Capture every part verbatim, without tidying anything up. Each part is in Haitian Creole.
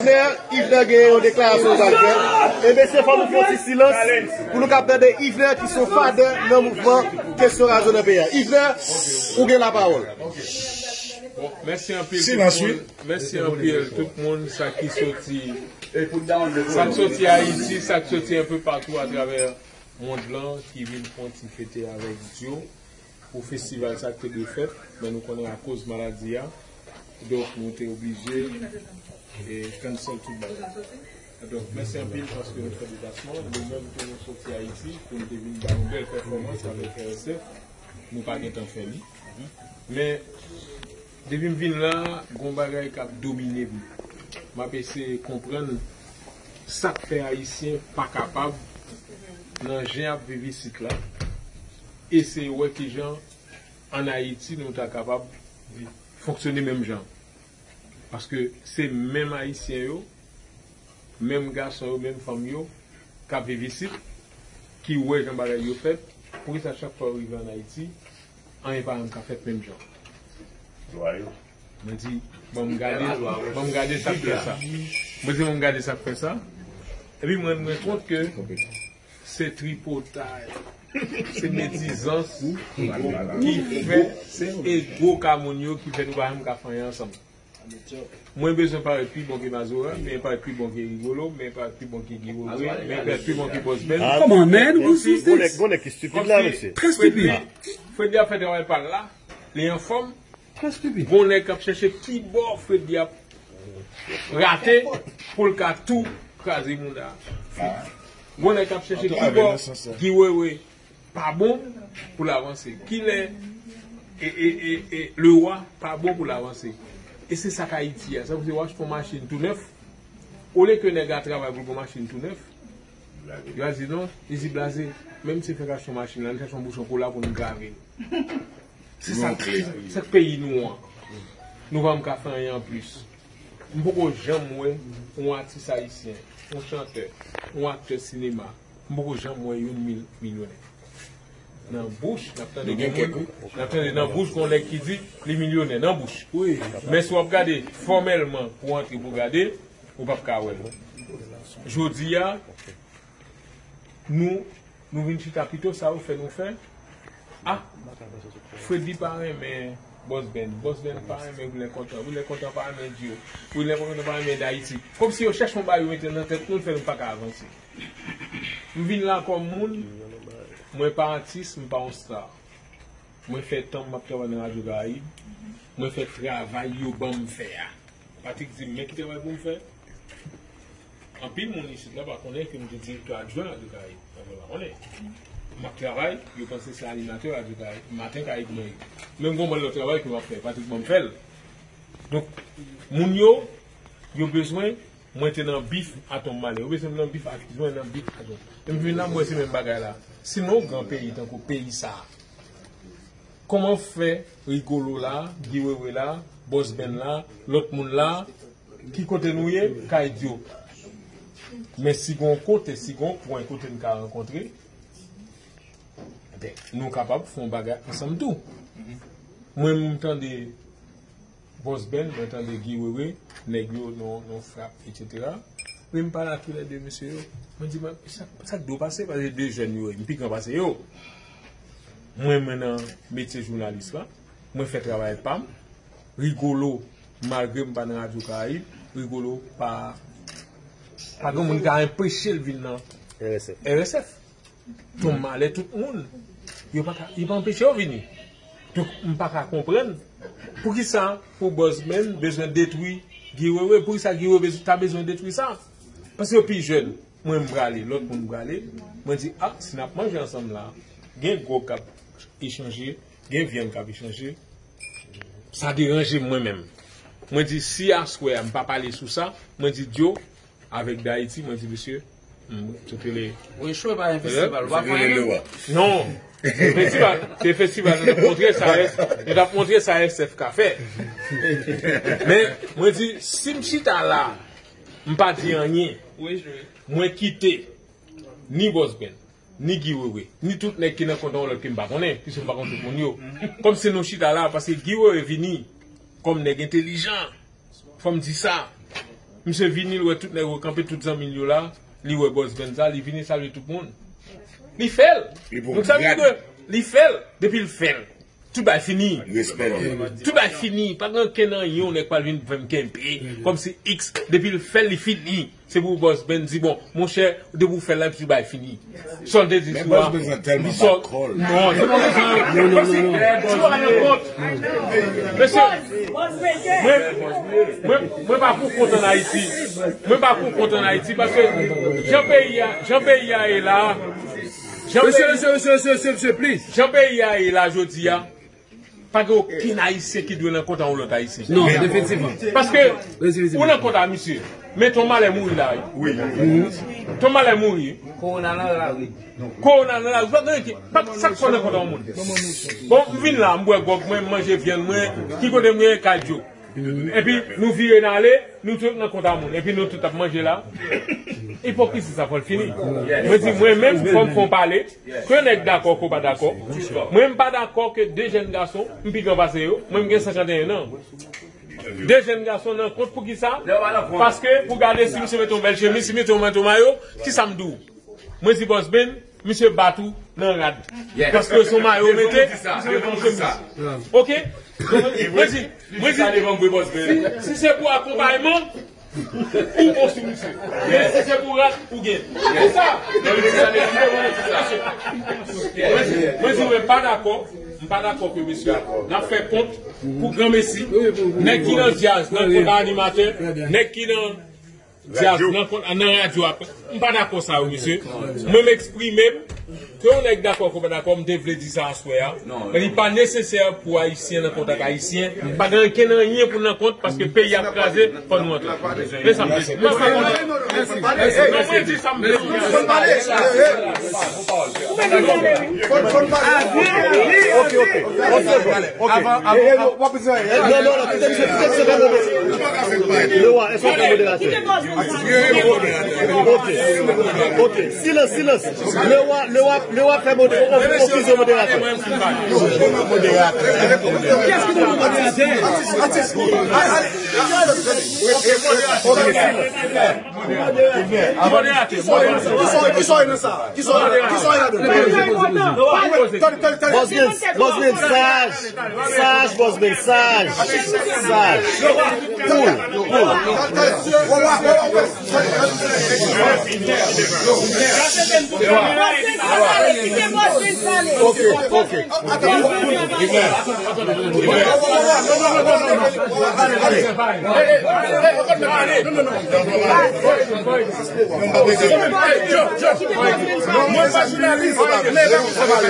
Yvner, Yvner gen yon deklarasyon l pral fè. E mesye, fò nou fè yon ti silans pou nou kab tande Yvner ki se yon fadè nan mouvman kesyon razo nan peyi a. Yvner, ou gen lapawòl. Bon, mèsi anpil tout moun. Mèsi anpil tout moun, sa ki soti, sa k soti Ayiti, sa k soti enpe patou atravè mond lan, ki vin fè yon ti fete avèk Dio pou festival sa k te dwe fèt, men nou konnen akoz maladi a, donk nou te oblije e cancel tout bagay. Donk, mèsi anpil paske nou fè deplasman. Nou menm tou nou soti Ayiti pou nou te vin bay yon bèl pèfòmans avèk R S F. Nou pa gentan fè li. Men, depi m vin la, gon bagay k ap domine m. M ap eseye konprann sa k fè Ayisyen pa kapab nan jan y ap viv isit la. Eseye wè kijan ann Ayiti nou ta kapab fonksyone menm jan. Paske se menm Ayisyen yo, menm gason yo, menm fanm yo, k ap viv isit, ki wè jan bagay yo fèt, poukisa chak fwa yo rive ann Ayiti, anyen pa janm ka fèt menm jan? Mwen di, ban m gade, ban m gade sa k fè sa. Mwen di, ban m gade sa k fè sa. Epi mwen rann mwen kont ke se tripotay, se medizans ki fè, se ego ka moun yo ki fè nou pa janm ka fè anyen ansanm. Mwen bezwen parèt pi bon ke Mazora, men parèt pi bon ke Rigolo, men parèt pi bon ke Guy Wewe, men parèt pi bon ke Bòs Bèn. Come on, man, who's this? Gon nèg ki stupid la, mesye. Très stupid. Freddy ap fè travay pa l la, li anfòm. Très stupid. Gon nèg k ap chèche kibò Freddy ap rate pou l ka tou kraze mouda. Gon nèg k ap chèche kibò Guy Wewe pa bon pou l avanse. Kilè e, e, e, e, Lewa pa bon pou l avanse. E se sa k Ayiti a. Sa pou se w achte yon machin tou nèf, olye ke nèg la travay pou l gon machin tou nèf, yo a di non, li di blaze, menm si fèk achte yon machin la, li chache yon bouchon kola pou nou grave l. Se sa, se sa k peyi nou an. Nou pa menm ka fè anyen anplis. M poko janm wè yon atis ayisyen, yon chantè, yon aktè sinema, m poko janm wè youn mil milyonè. Nan bouch, n ap tande gen moun, n ap tande nan bouch gon nèg ki di li milyonè, nan bouch. Men si w ap gade fòmèlman pou w antre pou w gade, ou p ap ka wè l. Jodi a, nou, nou vin chita pito sa yo fè nou fè. Ah, Freddy pa renmen Bòs Bèn, Bòs Bèn pa renmen Wilè Kontan, Wilè Kontan pa renmen Dio, Wilè Kontan pa renmen Dayiti. Kòmsi yo chèche yon bagay yo mete nan tèt nou, fè nou pa ka avanse. M vin la kòm moun, mwen pa atis, m pa yon star. Mwen fè tan m ap travay nan Radyo Karayib, mwen fè travay yo ban m fè a. Patrick di m, men ki travay pou m fè. Anpil moun isit la pa konnen ke m te direktè adjwen Radyo Karayib. Mwen pa konnen. M ap travay, yo panse se animatè Radyo Karayib, Maten Karayib mwen ye. Men m gon lòt travay ke m ap fè, Patrick ban m fè l. Donk, moun yo, yo bezwen mwen te nan bif Atom Male. Yo bezwen m nan bif Atom, mwen nan bif Atom. E m vin la, m wè se menm bagay la. Si nou yon gran peyi tankou peyi sa a, kòman fè Rigolo la, Guy Wewe la, Bòs Bèn la, lòt moun la, ki kote nou ye, kay Dio? Men si gon kote, si gon pwen kote n ka rankontre, enben, nou kapab fè yon bagay ansanm tou. Mwen, m tande Bòs Bèn, mwen tande Guy Wewe, nèg yo nan, nan frap, etsetera. Men m pale ak youn nan de mesye yo. Mwen di, "Mwen, sa, sa k dwe pase?" Paske de jèn yo ye, m pi gran pase yo. Mwen, mwen nan metye jounalis la. Mwen fè travay pa m. Rigolo, malgre m pa nan Radyo Karayib, Rigolo pa, pa gen moun ki ka anpeche l vin nan R S F. R S F. Tom Male, tout moun. Yo pa ka, yo pa anpeche yo vini. Donk, m pa ka konprann poukisa pou Bòs Bèn bezwen detwi Guy Wewe, poukisa Guy Wewe ta bezwen detwi sa. Paske yo pi jèn. Mwen, m prale, lòt moun prale. Mwen di, ah, si n ap manje ansanm la, gen gwòg k ap echanje, gen vyann k ap echanje. Sa deranje m mwen menm. Mwen di, si aswè a m pa pale sou sa, mwen di Dio, avèk Dayiti, mwen di, mesye, m, se te le. Ou echwe pa yon festival, ou pa fè anyen. Non. Se festival, se festival, nou t ap montre sa, nou t ap montre sa S F ka fè. Men, mwen di, si m chita la, m pa di anyen, mwen kite ni Bòs Bèn, ni Guy Wewe, ni tout nèg ki nan kontan yon lòt ke m pa konnen, piske m pa konn tout moun yo. Kòmsi nou chita la, paske Guy Wewe vini kòm nèg entelijan. Fò m di sa. Misye vini, l wè tout nèg yo kanpe, tout zanmi l yo la, li wè Boss Ben sa, li vini salye tout moun. Li fè l. Donk sa vle di ke li fè l, depi l fè l, tout bagay fini. Tout bagay fini. Pa gen ankenn anyen yon nèg pral vin fè m kenbe kòmsi X. Depi l fè l, li fini. Se pou Boss Ben di, bon, monchè, depi w fè l la, epi tout bagay fini. Sa w te di sou a. Li sòt. Non, se pa bezwen. Ti bagay nan kont. Mesye, mwen, mwen, mwen pa pou kont ann Ayiti. Mwen pa pou kont ann Ayiti, paske jan peyi a, jan peyi a ye la, jan peyi, mesye, mesye, mesye, mesye, mesye, please. Jan peyi a ye la jodi a, pa gen okenn Ayisyen ki dwe nan kont a yon lòt Ayisyen. Non, definitivman. Paske ou nan kont a misye. Men Ton Malè mouri la, wi. Ton Malè mouri. Kowona nan lari. Kowona nan lari. Pa gen ki, pa, sa k fè nan kont a yon moun. Bon, m vin la, m bwè gwòg mwen, m manje vyann mwen, ki kote m ye, kay Djo. Epi nou vire n ale, nou tout nan kont a moun. Epi nou tout ap manje la. Ipokrizi sa fò l fini. Mwen di, mwen menm, fò m fè yon pale. Ke nèg dakò, ke w pa dakò. Mwen, m pa dakò ke de jèn gason, m pi gran pase yo. Mwen, m gen senkanteyen an. De jèn gason nan kont, poukisa? Paske pou gade si misye mete yon bèl chemiz, si mete yon manto mayo, kisa m di w? Mwen di Boss Ben, misye bat ou nan rad. Paske se yon mayo mete, misye mete yon chemiz. Ok? Mwen di, mwen di, si, si se pou akonpayman, ou bon sou misye. Men si se pou rad, ou gen. Pou sa, mwen di, mwen pa dakò, m pa dakò ke mesye, n ap fè kont pou granmesi, nèg ki nan djaz, nan kont a animatè, nèg ki nan djaz, nan kont, nan radyo a. M pa dakò sa yo, mesye. Mwen, m eksprime m. Ke yon nèg dakò, ke w pa dakò, m te vle di sa aswè a. Men li pa nesesè pou Ayisyen nan kont ak Ayisyen. Pa gen ankenn anyen pou nan kont, paske peyi ap kraze, fò nou antre. Men sa m vle di. Non, mwen di sa m vle di. Fòn pale. Fòn pale. Ok, ok. Ok, ok. Avan, avan. Non, non, non, kite misye, kite misye fè modérateur. Lewa, èske w fè modérateur? Ok. Ok. Silans, silans. Lewa, Lewa, Lewa fè modérateur. Kiyès ki te modérateur? Ok, silans. Boss Ben, Boss Ben, saj, saj, Boss Ben, saj, saj. Cool, cool. Ok, ok. Mwen pa jounalis, men fè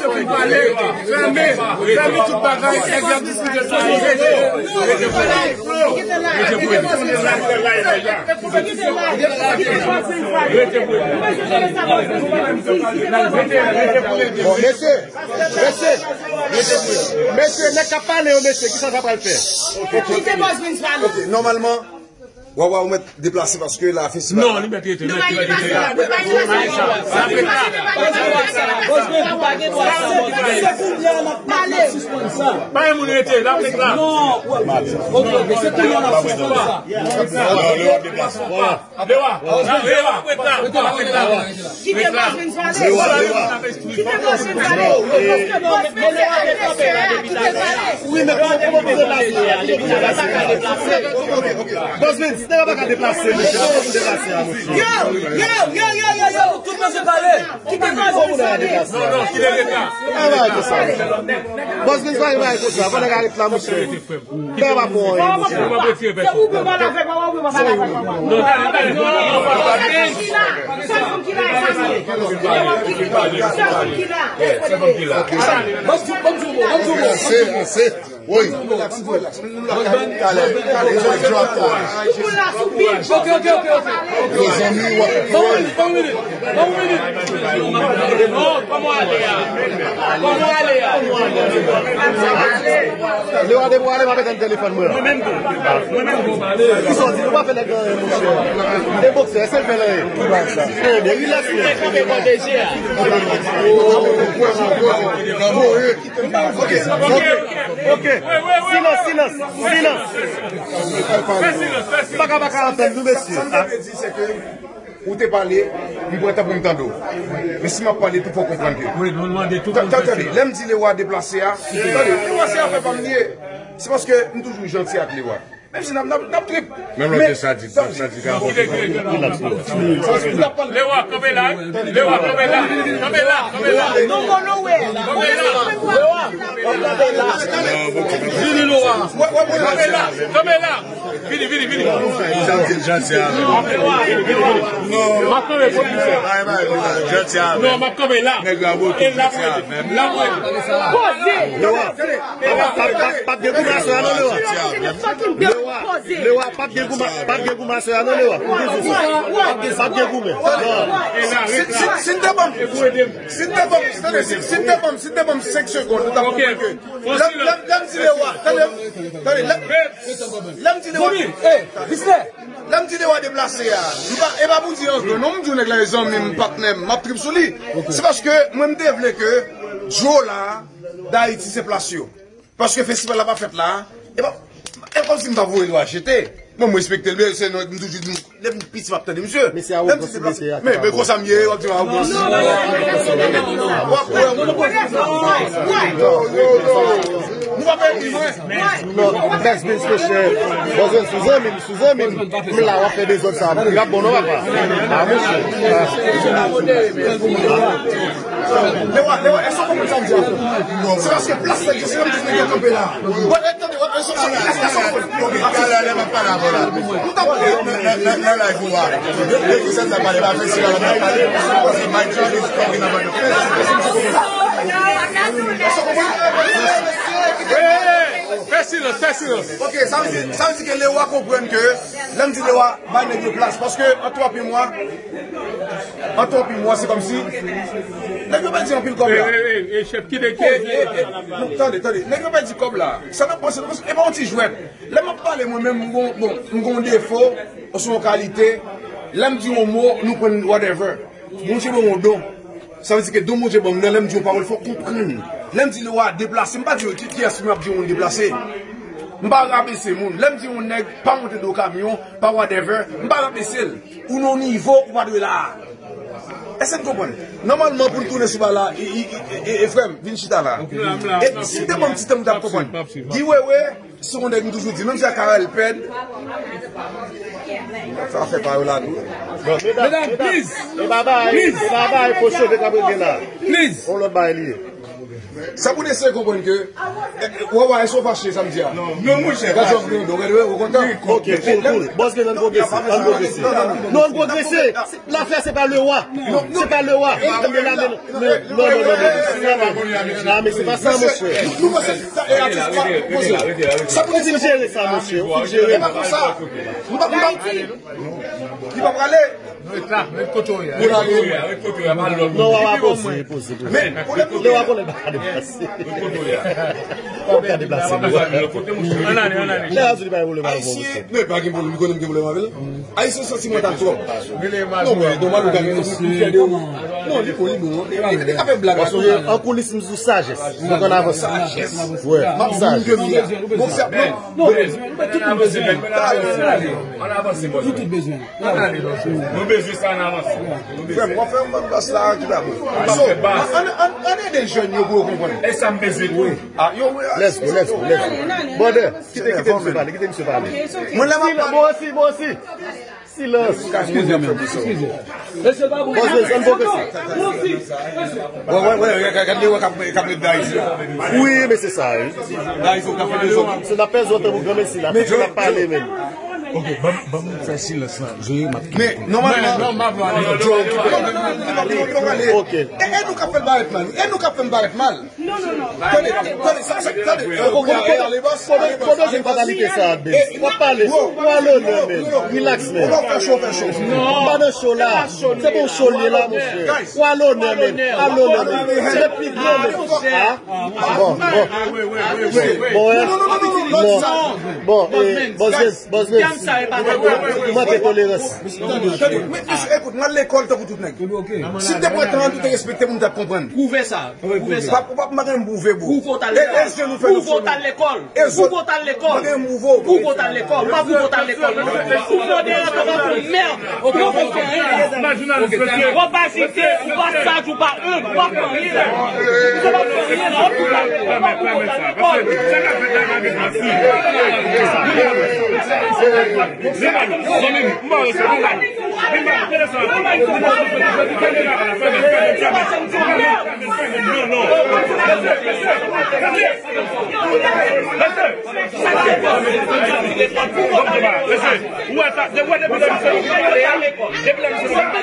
m pale. Fèmen, fèmen tout bagay, nèg y ap diskite sou nou, rete. Rete pou li. Rete pou li. Rete pou li. Bon, mesye, mesye, mesye, nèg k ap pale yo, mesye, kisa sa pral fè? Kite Boss Ben pale. Ok, nòmalman, Wawa, ou mèt deplase paske la festival. Non, li mèt rete. Non, li pa deplase. Li pa deplase. Boss Ben, ou pa gen dwa sa, Boss Ben. Se kounye a n ap, n ap sispann sa. Pa gen moun rete, l ap ret la. Non, ok, ok, se kounye a n ap sispann sa. Non, li ap deplase. Lewa, Lewa, rete la, rete la. Kite Boss Ben pale. Kite Boss Ben pale. Wi, men kòman, kòman pou deplase? Boss Ben, si nèg la pa ka deplase, mesye, kòman pou deplase a, mesye? Yo, yo, yo, yo, yo, yo, tout mesye pale. Kite Boss Ben pale. Non, non, kite l la. Boss Ben pa ka ret la, mesye. Fò nèg la ret la, mesye. Bagay pa bon, hein, mesye. Se ou pou pale avèk mwen, ou pou pale avèk mwen. Non, talè, talè. Non, non, non, non, non. Se fanm ki la, e fanm ki la, e fanm ki la. Se fanm ki la. Bon, bon, bon, bon, bon. Ase, ase. Wi. Talè, talè, drop. Ou pou la sou beat. Ok, ok, ok, ok. Yo, zanmi, w ap. Bon, bon, bon. Bon, bon. Non, kòman ale a? Kòman ale a? Lewa, depi w ale, m ap etenn telefòn mwen an. Mwen menm tou. Mwen menm tou. Kisa w di? Nou pa fè nèg anyen, monchè. E boks Èske l fè l anyen? Trè byen, rilaks, men. Ok, ok, ok. Silans, silans, silans. Baka, baka, antann nou, mesye. Ou te pale, m pran tan pou m tande w. Men si m ap pale tou, fò w konprann ke. Wi, nou mande tout moun. Tande, lè m di Lewa deplase a, tande, Lewa se afè pa m li ye. Se paske m toujou janti ak Lewa. Menm si n ap, n ap, n ap trip. Menm lòt de sa di, sa di ka bon. Lewa, kanpe la, wi. Lewa, kanpe la. Kanpe la, kanpe la. Kanpe la. Vini, Lewa. Kanpe la, kanpe la. Vini, vini, vini. Janti, janti avè m. Non. M ap kanpe, pwofesè. Ay, bay, janti avè m. Non, m ap kanpe la. Nèg la bote, janti avè m. La, mwen. Poze. Lewa. P ap, p ap, p ap, p ap gen goumasè a non, Lewa. Lewa, Lewa, p ap gen goumasè a non, Lewa. Ou gen sou sa. P ap gen goumen. Non. Si, si, si n te ban m, si n te ban m, tande, si, si n te ban m, si n te ban m senk segonn, nou t ap konprann ke lè, lè, lè m di Lewa, tande, tande, lè, lè m di Lewa, lè m di Lewa deplase a, m pa, e pa pou di angle, non, m di w nèg la e zanmi m, patnè m, m ap trip sou li. Se paske mwen m te vle ke Joe la, Dayiti se plas yo. Paske festival la pa fèt la, e pa, e kòmsi m ta voye Lewa jete. Mwen, m respekte l, men se non, m toujou di, lè m piti, m ap tande misye. Men se awogansi mesye a ki pa bon. Men, men konsa m ye, w ap di m awogansi. W ap wè, w ap wè. Nou pa pèdi mwen. Non, best business, mesye. Bòzwen sou zanmi m, sou zanmi m. M la, w ap fè dezòd sa. M ap bon, non, papa. Ah, mesye. Lewa, Lewa, èske w konprann sa m di a? Se paske plas la, se yon biznis ki kanpe la. Bon, e, tande, e, e, e, e, e, ok, talè a lè m ap pale avè w la. Nou t ap pale. Nan, nan, nan, nan live ou a. De, de ki sa n ap pale, pa fè sila la n ap pale. Paske Mike John is talking about the festival. Fè silans, fè silans. Ok, sa vle di, sa vle di ke Lewa konprann ke, lè m di Lewa, bay nèg yo plas. Paske an twa pye mwa, an twa pye mwa, se kòmsi nèg yo pèdi anpil kòb la. E, e, e, e, chèf, kite, kite. Non, tande, tande. Nèg yo pèdi kòb la. Sa n ap panse, e pa yon ti jwèt. Lè m ap pale mwen menm, m gon, bon, m gon defo, oswa yon kalite. Lè m di yon mo, nou pran whatever. Bondye ban m yon don. Sa vle di ke don Bondye ban m nan, lè m di yon pawòl, fò w konprann. Lè m di Lewa deplase, m pa di ki, kiyès m ap di yon moun deplase. M pa rabese moun. Lè m di yon nèg pa monte do kamyon, pa whatever, m pa rabese l. Ou nan yon nivo, ou pa dwe la a. Èske n konprann? Nòmalman, pou n tounen sou bagay la, e, e, e, e, frè m, vin chita la. E si te ban m ti tan, m t ap konprann. Guy Wewe, se yon nèg m toujou di, menm si a Carel Ped, sa fè pa yo la tou. Medam, medam, please. E pa bay, please. E pa bay fo cheve k ap regle la. Please. On lòt bagay li ye. Sa pou n eseye konprann ke, e, e, Wawa, èske w fache samdi a? Non, monchè. Gad jan w gen do, gade, ou kontan? Ok, cool, cool. Bòs gen, ann pwogrese, ann pwogrese. Non, ann pwogrese. Lafè se pa Lewa. Se pa Lewa. E tande la, men non, non, non, non. Ah, men se pa sa, monchè. Nou, nou panse sa, e, atis pa poze. Sa pou n eseye jere sa, monchè. Ou fin jere. E pa konsa. Nou pa, nou pa, li pa prale. Ret la, ret kote w ye. Ret kote w ye, ret kote w ye, pa lòt. Non, w a poze, poze, poze. Men, pwoblèm nou genyen. Lè w a konnen l pa ka deplase. Ret kote w ye. Ou ka deplase. Ann ale, ann ale. Lè a di li pa gen pwoblèm avè w, mesye. Ayisyen, non, pa gen pwoblèm, li konnen m gen pwoblèm avè l. Ayisyen santimantal twòp. Non, men, nòmal ou ka gen, ou fyè de ou. Non, li bon, li bon. Li, li ka fè blag. Paske an koulis, m sou sajès. Donk, ann avanse. Sajès. Wè, m ap sajès. Bon, se, non, non, tout moun bezwen. Ann avanse, bòs. Nou tout bezwen. Ann ale, bòs. Nou bezwen sa, ann avanse. Nou bezwen. Frè m, w ap fè yon bann bas la ki pa bon. So, ann, ann, ann ede jèn yo pou yo konprann. E sa m bezwen tou. Ah, yo, let's go, let's go, let's go. Brother, kite, kite misye pale, kite misye pale. Mwen la m ap pale. Bon, osi, bon, osi. Silans. Eskize, men. Eskize. Mesye pa bon. Bon, se, se bon, mesye. Wè, wè, wè, wè, gade, gade, wè, k ap, k ap met Dayiti la. Wi, men se sa, wi. Dayiti, w ap fè dezòd. Se n ap pèdi tan pou granmesi la. Men, se n ap pale, men. Ok, ban m, ban m fè silans lan. Jere, m ap kite. Men, nòmalman. Non, non, non, non, non, non, non, non, non, non, non. Ok. E, e nou k ap fè l parèt mal. E nou k ap fè l parèt mal. Non, non, non. Tande, tande, sa, sa, tande. Kodo, kodo, kodo jwenn fatalite sa a, Dens? W ap pale, w a lonè, men. Relax, men. Ou pa fè cho, fè cho. M pa nan cho la. Se pa yon cho l ye la, monchè. W a lonè, men. A lonè, men. Se pi gran, men. Ah, bon, bon. Bon, hein. Non. Bon, eh, Bosman, Bosman, ou manke tolerans. Tande, men, mesye, ekout, m al lekòl tankou tout nèg. Si m te pran tan an, m te respekte moun, m t ap konprann. Pwouve sa. Pwouve sa. Pap, pap, m pa gen m pwouve, bro. Pwouve w t al lekòl. Pwouve w t al lekòl. Pwouve w t al lekòl. M pa gen m pwouve w. Pwouve w t al lekòl. M pa pwouve w t al lekòl, non. Ou pran de an tankou yon mèd. Ou pa fè anyen. Ou pa agite, ou pa saj, ou pa enb, ou pa fè anyen la. Ou pa fè anyen la. Ou pa fè anyen la. Ou pa fè anyen la. Non, non. Ou wè sa, depi lè m sot, depi lè m sot.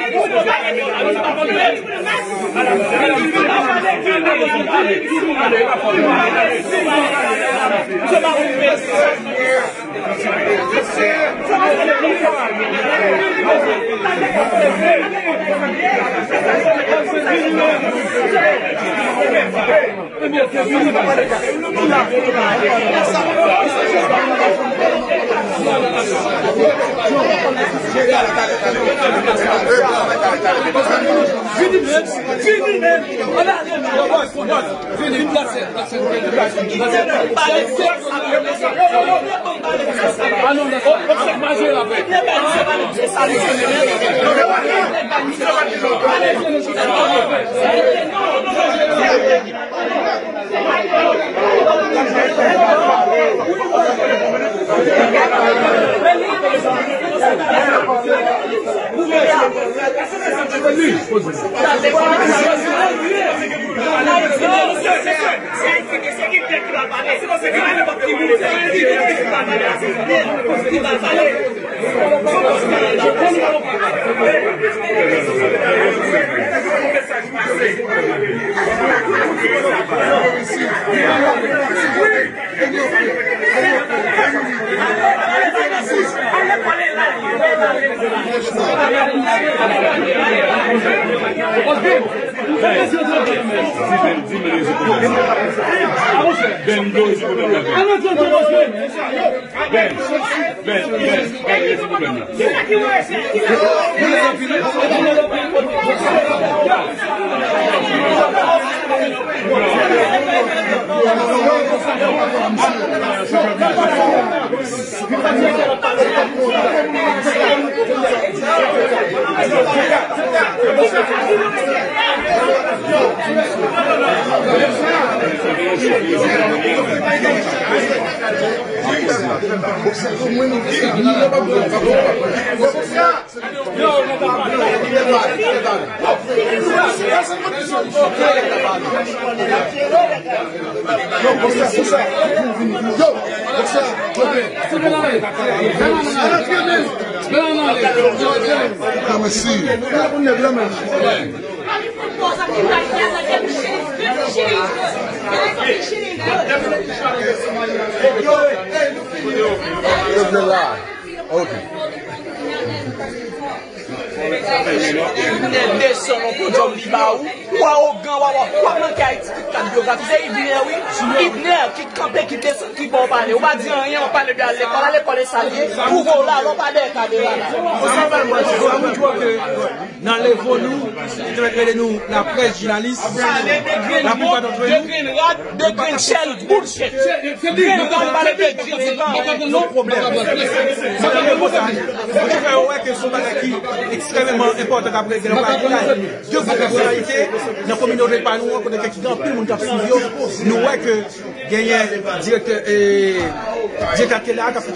Ok. Ou desann yon podyòm li ba ou. Ou awogan, w ap, w ap manke Ayiti tout kat byografi. Se Ibner, wi. Ibner ki kanpe, ki desann, ki ba w pale. Ou pa di anyen, w ap pale de al lekòl. Al lekòl e sa l ye. Pwouve w la, lè w pa dèyè kamera la. Nan levo nou, ki te mèt rele nou laprès jounalis, laplipa dant nou. De grenn rad, de grenn chèz, bullshit. Grenn rad pale de djil, se pa yon pwoblèm. Sa nan levo sa, nou fè wè ke se yon bagay ki ekstrèmeman enpòtan k ap regle nan bagay de grenn reyalite nan kominote pa nou an, kote ke gen anpil moun k ap swiv yo. Nou wè ke genyen direktè, e, direktè ki te la, k ap